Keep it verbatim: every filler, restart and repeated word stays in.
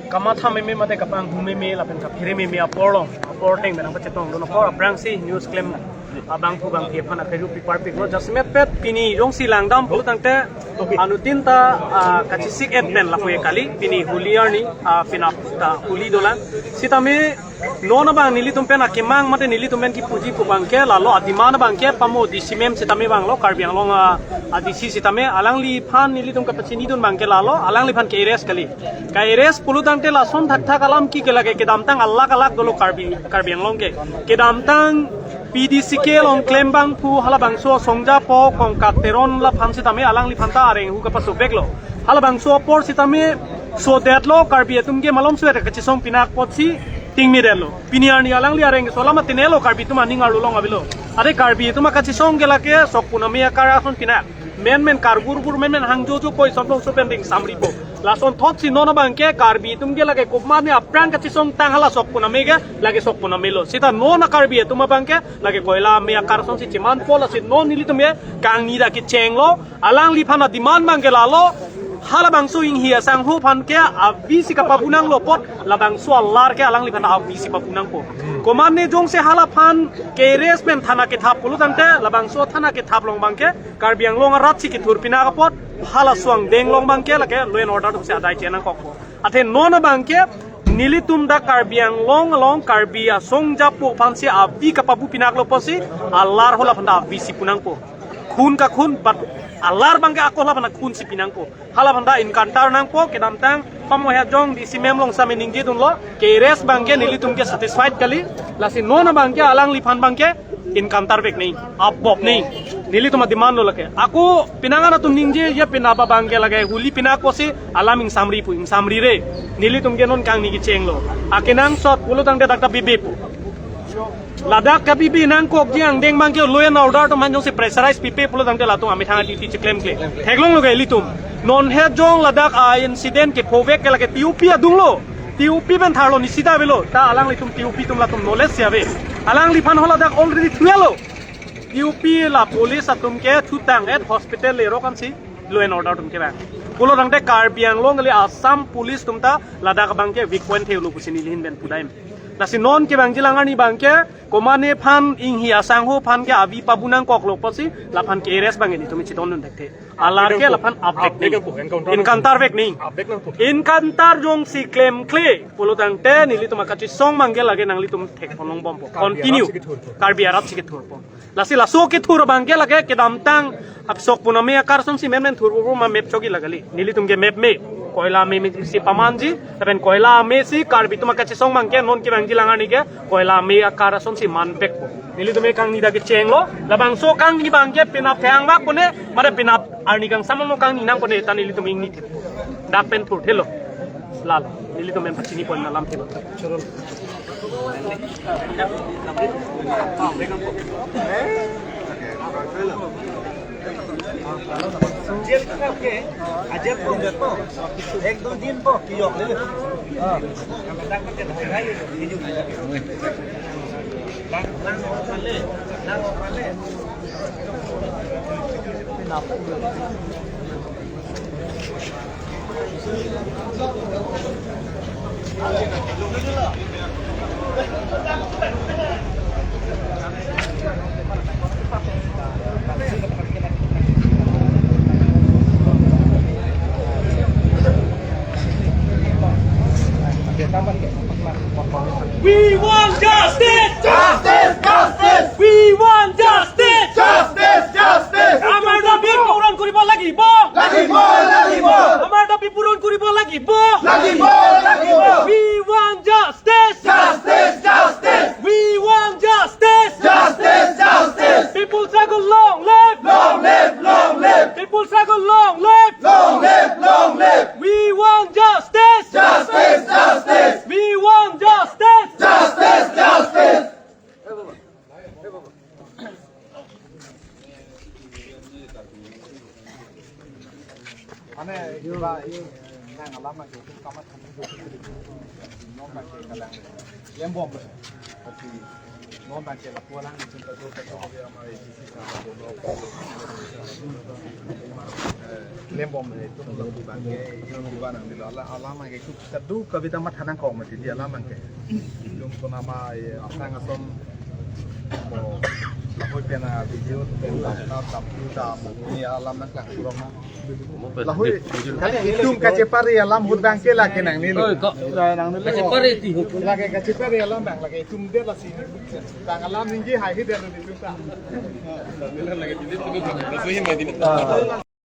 Kamatha meme mate kapanghu meme lapen kaphere meme apor along, apor ateng pen nangpachetongdun apor aphrangsi news klem abangphu bangphi aphan akheru piparpiklo. Jasemet pet pini jongsi langdam pulo tangte anuttin ta, ah, kachesik-et pen lapu-e kali, pini Holi arni, ah, penap ta Holi dolang. Sitame non abang nelitum pen akemang mate nelitum pen kipuji pu abangke lalo, ademand abangke pamo D C ma'am sitame vanglo, Karbi Anglong, ah, a D C sitame, alangliphan nelitum kapachinidun abangke lalo, alangliphan ke-arrest kali. Ka-arrest pulo tangte lason thakthak alam ke lake kedamtang alak alak dolo Karbi, Karbi Anglong ke. Kedamtang P D C K along klem abangphu halabangso asong japo Kongkak Teron laphan sitame alangliphan ta areng hu kapasoveklo. Halabangso apor sitame sodetlo, Karbi atum ke malom suet kachesong pinak apotsi tingmidetlo. Pini arni alangli areng keso alam atinelo, Karbi atum aning arlo long avelo. Ate Karbi atum akachesong ke lake sokpun ame akar ason pinak. Menmen kargur gur menmen hangjojo poi soplong sopen ding samripo. Lasonthotsi non abangke Karbi atum ke lake komatne aphrang kachesongtang hala sokpun ame ke lake sokpun amelo. Sita non a-Karbi atum abangke lake koila ame akar asonsi chemanpo, lasi non nelitum ke kangni ta kechenglo. Alangliphan ademand abangke lalo, halabangso Inghi asangho aphan ke avisi kapabunanglo apot labangso alar ke alangliphan avisi pabunangpo. Komatne jongsi halaphan ke-arrest pen thana kethap pulo tangte labangso thana kethap along abangke Karbi Anglong aratsi kethur pinak apot, halaso angdeng along abangke lake law and order atumsi adai chenangkokpo. Athe non abangke nelitum dak Karbi Anglong along Karbi asong japo aphansi avi kapabu pinaklo apotsi alar halaphan ta avisi punangpo. Khun kakhun, but alar abangke ako halaphan khunsi pinangpo. Halaphan ta encounter nangpo, kedamtang pamo he jong D C ma'am along sitame ningjedunlo, ke-arrest abangke nelitum ke satisfied kali, lasi non abangke alangliphan abangke encounter vek nangji, apop nangji. Nelitum ademand lo lake. Ako pinangan atum ningje, ya penap abangke lake Holi pinak apotsi alam ingsamri pu, ingsamrire. Nelitum ke non kangni kechenglo. Akenangsot pulo tangte dak ta bibe pu. Ladak kabibi nangkokji angdeng abangke law and order atum aphan jongsi pressurize pipe pulo tangte latum amethang a-duty cheklemkle. Theklonglo ke ilitum. Non he jong ladak a-incident kephovek ke lake T O P adunglo. T O P pen tharlo, nisita avelo. Ta alanglitum T O P atum latum knowledge si ave. Alangliphan ho ladak already thuelo. T O P la police atum ke thutang-et hospital lerok ansi law and order atum kevang. Pulo tangte Karbi Anglong kali, Assam police atum ta ladak abangke weak point thelo pusi neli ahin pen pudam. Lasi non kevangji lang arni abangke komatne aphan, Inghi asangho aphan ke avi pabunangkoklo apotsi laphan ke-arrest abang nelitum chetongdun thekthe. Alar ke laphan avek nangji. Encounter vek nangji. Encounter jongsi klemkle pulo tangte nelitum akachesong abangke lake nanglitum thekpon longbompo. Continue. Karbi aratsi kethurpo. Lasi laso kethur abangke lake kedamtang api sokpun ame akar asonsi menmen thurpo ma mep chogi lake kali. Nelitum ke mep me. Koila ame mesi pamanji, lapen koila amesi Karbi atum akachesong abangke non kevangji lang arni ke koila ame akar asonsi manvekpo. Nelitum ke kangni ta kechenglo, labangso kangni abangke penap thang vak pune, mate penap arni kangsam mo kangni nang pune, ta nelitum ingni thip. Dak pen thurthelo. Lalo, nelitum pen pachini pon alam thip. Jail ke, a jail po, ek do din po, kiyok le. We want justice! Justice! Justice! We want justice! Justice! Justice! আমাৰ দাবী পূৰণ কৰিব লাগিব। লাগিব! লাগিব! আমাৰ দাবী পূৰণ কৰিব লাগিব। লাগিব! লাগিব! We want justice! Justice! Justice! We want justice! Justice! Justice! People struggle, long live! Long live! Long live! People struggle, long live! Long live! Long live! We want justice! Justice! Justice! We want justice! Justice! Justice! Mane, kiba, nang alama ke, kamat. Lembom. Pati non bangke lapu alang itum ta do ta do ya mai sisi sa do lo. Lembom itum lapu bangke itum bang nanglelo, alam, alam bangke itum ta do kavita matha nangkok mati di alam bangke. Itum konat ma, eh, aphrang ason mo lapu pen a video pen ta ta ta ni alam nangklang kurang ma. Lahei, kali itum kachepari alam ahut bangke lake nangnelo. Oi, kok. Nangnelo. Kachepari ti ahut. Lake kachepari alam bang, lake itum det lasi. Tang alam ningje hai hi det lo di itum ta.